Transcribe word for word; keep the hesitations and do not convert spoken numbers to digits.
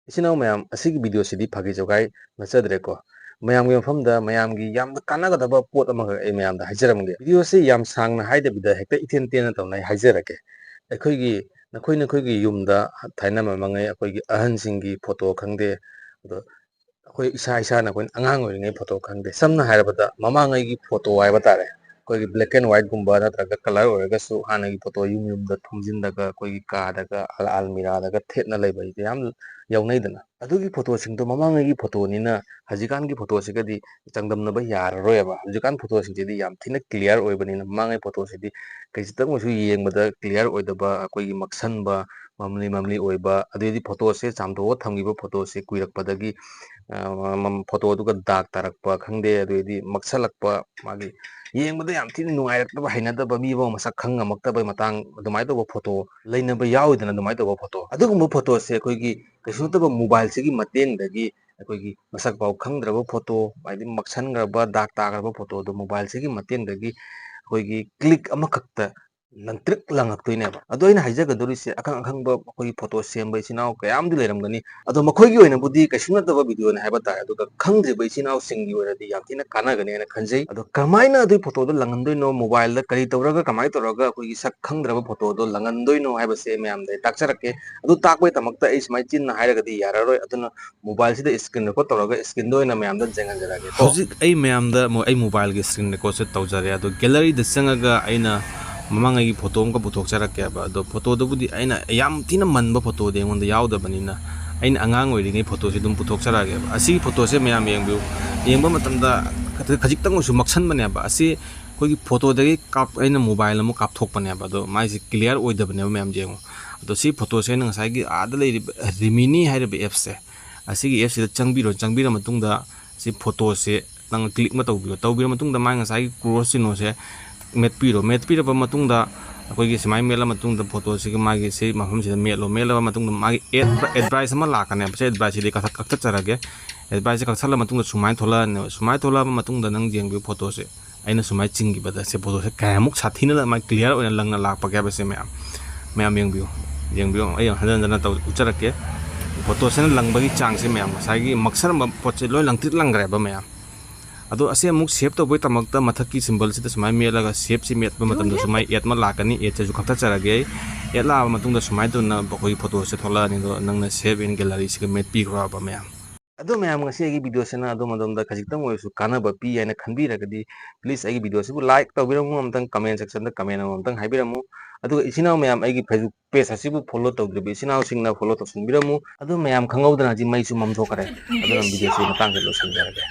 ꯏꯆꯤꯟ ꯏꯅꯥꯎ ꯃꯌꯥꯝ, ꯑꯁꯤꯒꯤ video ꯁꯤꯗꯤ ꯐꯥꯒꯤ ꯖꯣꯒꯥꯏ ꯅꯠꯆꯗ꯭ꯔꯦꯀꯣ꯫ ꯃꯌꯥꯝꯒꯤ ꯃꯐꯝꯗ ꯃꯌꯥꯝꯒꯤ ꯌꯥꯝꯅ ꯀꯥꯟꯅꯒꯗꯕ ꯄꯣꯠ ꯑꯃꯈꯛ ꯑꯩ ꯃꯌꯥꯝꯗ ꯍꯥꯏꯖꯔꯝꯒꯦ꯫ Video ꯁꯤ ꯌꯥꯝ ꯁꯥꯡꯅ ꯍꯥꯏꯗꯕꯤꯗ ꯍꯦꯛꯇ ꯏꯇꯦꯟ ꯇꯦꯟꯅ ꯇꯧꯅ ꯑꯩ ꯍꯥꯏꯖꯔꯛꯀꯦ꯫ ꯑꯩꯈꯣꯏꯒꯤ, ꯅꯈꯣꯏ ꯅꯈꯣꯏꯒꯤ ꯌꯨꯝꯗ ꯊꯥꯏꯅ ꯃꯃꯥꯡꯉꯩ ꯑꯩꯈꯣꯏꯒꯤ ꯑꯍꯟꯁꯤꯡꯒꯤ photo ꯈꯪꯗꯦ, ꯑꯗꯣ ꯑꯩꯈꯣꯏ ꯏꯁꯥ ꯏꯁꯥꯅ ꯑꯩꯈꯣꯏꯅ ꯑꯉꯥꯡ ꯑꯣꯏꯔꯤꯉꯩ photo ꯈꯪꯗꯦ, ꯁꯝꯅ ꯍꯥꯏꯔꯕꯗ ꯃꯃꯥꯡꯉꯩꯒꯤ photo ꯍꯥꯏꯕ ꯇꯥꯔꯦ, ꯑꯩꯈꯣꯏꯒꯤ black and white ꯀꯨꯝꯕ ꯅꯠꯇ꯭ꯔꯒ colour ꯑꯣꯏꯔꯒꯁꯨ ꯍꯥꯟꯅꯒꯤ photo ꯌꯨꯝ ꯌꯨꯝꯗ ꯊꯨꯝꯖꯤꯟꯗꯒ ꯑꯩꯈꯣꯏꯒꯤ ꯀꯥꯗꯒ ꯑꯜ-, ꯑꯜꯃꯤꯔꯥꯗꯒ ꯊꯦꯠꯅ ꯂꯩꯕ ꯍꯥꯏꯁꯦ ꯌꯥꯝ ꯌꯥꯎꯅꯩꯗꯅ꯫ ꯑꯗꯨꯒꯤ photo ꯁꯤꯡꯗꯣ ꯃꯃꯥꯡꯉꯩꯒꯤ photo ꯅꯤꯅ ꯍꯧꯖꯤꯛꯀꯥꯟꯒꯤ photo ꯁꯤꯒꯗꯤ ꯆꯥꯡꯗꯝꯅꯕ ꯌꯥꯔꯔꯣꯏꯕ꯫ ꯍꯧꯖꯤꯛꯀꯥꯟ photo ꯁꯤꯡꯁꯤꯗꯤ ꯌꯥꯝ ꯊꯤꯅ clear ꯑꯣꯏꯕꯅꯤꯅ ꯃꯃꯥꯡꯉꯩ photo ꯁꯤꯗꯤ ꯈꯖꯤꯛꯇꯪ ꯑꯣꯏꯁꯨ ꯌꯦꯡꯕꯗ clear ꯑꯣꯏꯗꯕ, ꯑꯩꯈꯣꯏꯒꯤ ꯃꯛꯁꯟꯕ, ꯃꯝꯂꯤ ꯃꯝꯂꯤ ꯑꯣꯏꯕ, ꯑꯗꯨꯗꯩꯗꯤ photo ꯁꯦ ꯆꯥꯝꯊꯣꯛꯑ ꯊꯝꯈꯤꯕ photo ꯁꯦ ꯀꯨꯏꯔꯛꯄꯗꯒꯤ, ꯑ, ꯃ-, ꯃ-, photo ꯗꯨꯒ ꯗꯥꯛ ꯇꯥꯔꯛꯄ ꯈꯪꯗꯦ, ꯑꯗꯨꯗꯩꯗꯤ ꯃꯛꯁꯜꯂꯛꯄ, ꯃꯥꯒꯤ ꯌꯦꯡꯕꯗ ꯌꯥꯝ ꯊꯤꯅ ꯅꯨꯡꯉꯥꯏꯔꯛꯇꯕ, ꯍꯩꯅꯗꯕ, ꯃꯤ ꯐꯥꯎ ꯃꯁꯛ ꯈꯪ ꯉꯝꯃꯛꯇꯕ ꯃꯇꯥꯡ, ꯑꯗꯨꯃꯥꯏꯅ ꯇꯧꯕ photo ꯂꯩꯅꯕ ꯌꯥꯎꯏꯗꯅ꯫ ꯑꯗꯨꯃꯥꯏꯅ ꯇꯧꯕ photo, ꯑꯗꯨꯒꯨꯝꯕ photo ꯁꯦ ꯑꯩꯈꯣꯏꯒꯤ ꯀꯩꯁꯨ ꯅꯠꯇꯕ mobile ꯁꯤꯒꯤ ꯃꯇꯦꯡꯗꯒꯤ ꯑꯩꯈꯣꯏꯒꯤ ꯃꯁꯛ ꯐꯥꯎ ꯈꯪꯗ꯭ꯔꯕ photo, ꯍꯥꯏꯗꯤ ꯃꯛꯁꯟꯈ꯭ꯔꯕ, ꯗꯥꯛ ꯇꯥꯈ꯭ꯔꯕ photo ꯗꯣ mobile ꯁꯤꯒꯤ ꯃꯇꯦꯡꯗꯒꯤ ꯑꯩꯈꯣꯏꯒꯤ click ꯑꯃꯈꯛꯇ ꯂꯪꯇ꯭ꯔꯤꯛ ꯂꯪꯉꯛꯇꯣꯏꯅꯦꯕ꯫ ꯑꯗꯣ ꯑꯩꯅ ꯍꯥꯏꯖꯒꯗꯧꯔꯤꯁꯦ, ꯑꯈꯪ ꯑꯈꯪꯕ ꯑꯩꯈꯣꯏꯒꯤ photo ꯁꯦꯝꯕ ꯏꯆꯤꯟ ꯏꯅꯥꯎ ꯀꯌꯥ ꯑꯃꯗꯤ ꯂꯩꯔꯝꯒꯅꯤ꯫ ꯑꯗꯣ ꯃꯈꯣꯏꯒꯤ ꯑꯣꯏꯅꯕꯨꯗꯤ ꯀꯩꯁꯨ ꯅꯠꯇꯕ video ꯅꯤ ꯍꯥꯏꯕ ꯇꯥꯔꯦ, ꯑꯗꯨꯒ ꯈꯪꯗ꯭ꯔꯤꯕ ꯏꯆꯤꯟ ꯏꯅꯥꯎꯁꯤꯡꯒꯤ ꯑꯣꯏꯅꯗꯤ ꯌꯥꯝ ꯊꯤꯅ ꯀꯥꯟꯅꯒꯅꯤ ꯍꯥꯏꯅ ꯈꯟꯖꯩ꯫ ꯑꯗꯣ ꯀꯃꯥꯏꯅ ꯑꯗꯨꯒꯤ photo ꯗꯣ ꯂꯪꯍꯟꯗꯣꯏꯅꯣ, mobile ꯗ ꯀꯔꯤ ꯇꯧꯔꯒ, ꯀꯃꯥꯏꯅ ꯇꯧꯔꯒ ꯑꯩꯈꯣꯏꯒꯤ ꯁꯛ ꯈꯪꯗ꯭ꯔꯕ photo ꯗꯣ ꯂꯪꯍꯟꯗꯣꯏꯅꯣ ꯍꯥꯏꯕꯁꯦ ꯃꯌꯥꯝꯗ ꯑꯩ ꯇꯥꯛꯆꯔꯛꯀꯦ꯫ ꯑꯗꯨ ꯇꯥꯛꯄꯒꯤꯗꯃꯛꯇ ꯑꯩ ꯁꯨꯃꯥꯏꯅ ꯆꯤꯟꯅ ꯍꯥꯏꯔꯒꯗꯤ ꯌꯥꯔꯔꯣꯏ, ꯑꯗꯨꯅ mobile ꯁꯤꯗ screen record ꯇꯧꯔꯒ screen ꯗ ꯑꯣꯏꯅ ꯃꯌꯥꯝꯗ ꯌꯦꯡꯍꯟꯖꯔꯛꯑꯒꯦꯀꯣ꯫ ꯍꯧꯖꯤꯛ ꯑꯩ ꯃꯌꯥꯝꯗ ꯃꯣ-, ꯑꯩ mobile ꯒꯤ screen record ꯁꯦ ꯇꯧꯖꯔꯦ꯫ ꯑꯗꯣ gallery ꯗ ꯆꯪꯉꯒ ꯑꯩꯅ ꯃꯃꯥꯡꯉꯩꯒꯤ photo ꯑꯃꯒ ꯄꯨꯊꯣꯛꯆꯔꯛꯀꯦꯕ꯫ ꯑꯗꯣ photo ꯗꯨꯕꯨꯗꯤ ꯑꯩꯅ ꯌꯥꯝ ꯊꯤꯅ ꯃꯟꯕ photo ꯗꯤ ꯑꯩꯉꯣꯟꯗ ꯌꯥꯎꯗꯕꯅꯤꯅ, ꯑꯩꯅ ꯑꯉꯥꯡ ꯑꯣꯏꯔꯤꯉꯩ photo ꯁꯦ ꯑꯗꯨꯝ ꯄꯨꯊꯣꯛꯆꯔꯛꯑꯒꯦꯕ꯫ ꯑꯁꯤꯒꯤ photo ꯁꯦ ꯃꯌꯥꯝ ꯌꯦꯡꯕꯤꯌꯨ꯫ ꯌꯦꯡꯕ ꯃꯇꯝꯗ ꯈꯖꯤꯛꯇꯪ ꯑꯣꯏꯁꯨ ꯃꯛꯁꯟꯕꯅꯦꯕ꯫ ꯑꯁꯤ ꯑꯩꯈꯣꯏꯒꯤ photo ꯗꯒꯤ ꯀꯥꯞ-, ꯑꯩꯅ mobile ꯑꯃ ꯀꯥꯞꯊꯣꯛꯄꯅꯦꯕ꯫ ꯑꯗꯣ ꯃꯥꯏꯁꯦ clear ꯑꯣꯏꯗꯕꯅꯦꯕ, ꯃꯌꯥꯝ ꯌꯦꯡꯉꯨ꯫ ꯑꯗꯣ ꯁꯤ photo ꯁꯦ ꯑꯩꯅ ꯉꯁꯥꯏꯒꯤ ꯑꯥꯗ ꯂꯩꯔꯤꯕ Rimini ꯍꯥꯏꯔꯤꯕ app ꯁꯦ, ꯑꯁꯤꯒꯤ app ꯁꯤꯗ ꯆꯪꯕꯤꯔꯣ꯫ ꯆꯪꯕꯤꯔ ꯃꯇꯨꯡꯗ ꯁꯤ photo ꯁꯦ ꯅꯪ click ꯑꯃ ꯇꯧꯕꯤꯔꯣ꯫ ꯇꯧꯕꯤꯔ ꯃꯇꯨꯡꯗ ꯃꯥꯒꯤ ꯉꯁꯥꯏꯒꯤ cross ꯆꯤꯟꯍꯣꯁꯦ ꯃꯦꯠꯄꯤꯔꯣ꯫ ꯃꯦꯠꯄꯤꯔꯕ ꯃꯇꯨꯡꯗ ꯑꯩꯈꯣꯏꯒꯤ ꯁꯨꯃꯥꯏꯅ ꯃꯦꯠꯂ ꯃꯇꯨꯡꯗ photo ꯁꯤꯒꯤ ꯃꯥꯒꯤ ꯁꯤ ꯃꯐꯝꯁꯤꯗ ꯃꯦꯠꯂꯣ꯫ ꯃꯦꯠꯂꯕ ꯃꯇꯨꯡꯗ ꯃꯥꯒꯤ ad-, advice ꯑꯃ ꯂꯥꯛꯀꯅꯦꯕ꯫ ꯁꯤ advice ꯁꯤꯗꯤ ꯀꯛꯊꯠ-, ꯀꯛꯊꯠꯆꯔꯒꯦ꯫ Advice ꯁꯦ ꯀꯛꯊꯠꯂ ꯃꯇꯨꯡꯗ ꯁꯨꯃꯥꯏꯅ ꯊꯣꯛꯂꯛꯑꯅꯦꯕ꯫ ꯁꯨꯃꯥꯏꯅ ꯊꯣꯛꯂꯛꯑꯕ ꯃꯇꯨꯡꯗ ꯅꯪ ꯌꯦꯡꯕꯤꯌꯨ photo ꯁꯦ꯫ ꯑꯩꯅ ꯁꯨꯃꯥꯏꯅ ꯆꯤꯡꯈꯤꯕꯗ ꯁꯦ photo ꯁꯦ ꯀꯌꯥꯃꯨꯛ ꯁꯥꯊꯤꯅ ꯃꯥꯏ clear ꯑꯣꯏꯅ ꯂꯪꯅ ꯂꯥꯛꯄꯒꯦ ꯍꯥꯏꯕꯁꯦ ꯃꯌꯥꯝ, ꯃꯌꯥꯝ ꯌꯦꯡꯕꯤꯌꯨ꯫ ꯌꯦꯡꯕꯤꯌꯨ꯫ ꯑꯩ ꯍꯟꯖꯟ ꯍꯟꯖꯟꯅ ꯇꯧ-, ꯎꯠꯆꯔꯛꯀꯦ꯫ ꯐꯣꯇꯣꯁꯤꯅ ꯂꯪꯕꯒꯤ ꯆꯥꯡꯁꯦ ꯃꯌꯥꯝ, ꯉꯁꯥꯏꯒꯤ ꯃꯛꯁꯔꯝꯕ ꯄꯣꯠꯁꯦ ꯂꯣꯏ ꯂꯪꯇ꯭ꯔꯤꯛ ꯂꯪꯈ꯭ꯔꯦꯕ ꯃꯌꯥꯝ꯫ ꯑꯗꯣ ꯑꯁꯤ ꯑꯃꯨꯛ ꯁꯦꯞ ꯇꯧꯕꯒꯤ ꯗꯃꯛꯇ ꯃꯊꯛꯀꯤ ꯁꯤꯝꯕꯜꯁꯤꯗ ꯁꯨꯃꯥꯏꯅ ꯃꯦꯠꯂꯒ ꯁꯦꯞꯁꯤ ꯃꯦꯠꯄ ꯃꯇꯝꯗ ꯁꯨꯃꯥꯏꯅ ꯑꯦꯠ ꯑꯃ ꯂꯥꯛꯀꯅꯤ꯫ ꯑꯦꯠꯁꯤꯁꯨ ꯀꯛꯊꯠꯆꯔꯒꯦ ꯑꯩ꯫ ꯑꯦꯠ ꯂꯥꯛꯑꯕ ꯃꯇꯨꯡꯗ ꯁꯨꯃꯥꯏꯅ ꯇꯧꯅ ꯑꯩꯈꯣꯏꯒꯤ ꯐꯣꯇꯣꯁꯦ ꯊꯣꯛꯂꯛꯑꯅꯤ꯫ ꯑꯗꯣ ꯅꯪꯅ ꯁꯦꯞ ꯏꯟ ꯒꯦꯂꯔꯤꯁꯤꯒ ꯃꯦꯠꯄꯤꯈ꯭ꯔꯣꯕ ꯃꯌꯥꯝ꯫ ꯑꯗꯣ ꯃꯌꯥꯝ, ꯉꯁꯤ ꯑꯩꯒꯤ ꯚꯤꯗꯤꯑꯣꯁꯤꯅ ꯑꯗꯣꯝ ꯑꯗꯣꯝꯗ ꯈꯖꯤꯛꯇꯪ ꯑꯣꯏꯔꯁꯨ ꯀꯥꯟꯅꯕ ꯄꯤ ꯍꯥꯏꯅ ꯈꯟꯕꯤꯔꯒꯗꯤ, ꯄ꯭ꯂꯤꯁ ꯑꯩꯒꯤ ꯚꯤꯗꯤꯑꯣꯁꯤꯕꯨ ꯂꯥꯏꯛ ꯇꯧꯕꯤꯔꯝꯃꯨ, ꯑꯃꯇꯪ ꯀꯃꯦꯟ ꯁꯦꯛꯁꯟꯗ ꯀꯃꯦꯟ ꯑꯃꯃꯝꯇꯪ ꯍꯥꯏꯕꯤꯔꯝꯃꯨ꯫ ꯑꯗꯨꯒ ꯏꯆꯤꯟ ꯏꯅꯥꯎ ꯃꯌꯥꯝ, ꯑꯩꯒꯤ ꯐꯦꯁꯕꯨꯛ ꯄꯦꯖ ꯑꯁꯤꯕꯨ ꯐꯣꯂꯣ ꯇꯧꯗ꯭ꯔꯤꯕ ꯏꯆꯤꯟ ꯏꯅꯥꯎꯁꯤꯡꯅ ꯐꯣꯂꯣ ꯇꯧꯁꯤꯟꯕꯤꯔꯝꯃꯨ꯫ ꯑꯗꯨ ꯃꯌꯥꯝ, ꯈꯪꯍꯧꯗꯅ ꯍꯧꯖꯤꯛ ꯃꯩꯁꯨ ꯃꯝꯊꯣꯛꯈ꯭ꯔꯦ꯫ ꯑꯗꯨꯅ ꯚꯤꯗꯤꯑꯣꯁꯤ ꯃꯇꯥꯡꯗ ꯂꯣꯏꯁꯤꯟꯖꯔꯒꯦ꯫